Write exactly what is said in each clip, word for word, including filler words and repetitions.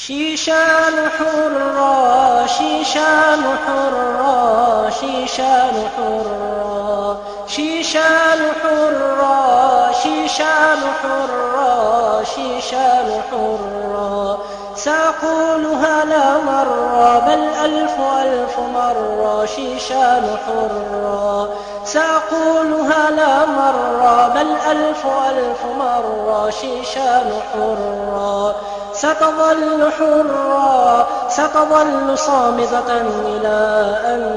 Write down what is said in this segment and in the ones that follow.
شيشان حرة، شيشان حرة، شيشان حرة، شيشان حرة، شيشان حرة، شيشان حرة. سأقولها لا مرة، بل ألف ألف مرة، شيشان حرة. سأقولها لا مرة، بل ألف ألف مرة، شيشان حرة. ستظل حرة، ستظل صامدة إلى أن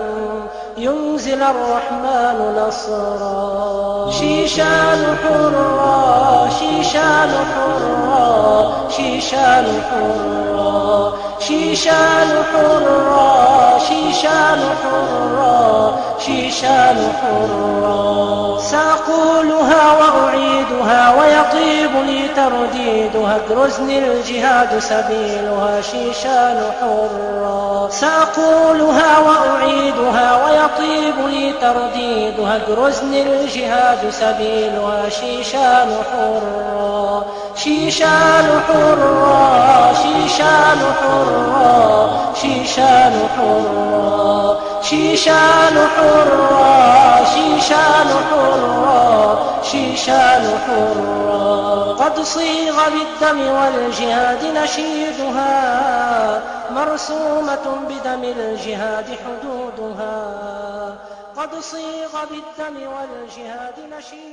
ينزل الرحمن نصرا. شيشان حرة، شيشان حرة، شيشان حرة، شيشان حرة، شيشان حرة، شيشان حرة. سأقولها وأعيدها ويطيب لي ترديدها، غروزني الجهاد سبيلها، شيشان حرة. سأقولها وأعيدها ويطيب لي ترديدها، غروزني الجهاد سبيلها، شيشان حرة. شيشان حرة، شيشان حرة، شيشان حرة، شيشان حرة، شيشان حرة، شيشان حرة. قد صيغ بالدم والجهاد نشيدها، مرسومة بدم الجهاد حدودها. قد صيغ بالدم والجهاد نشيدها.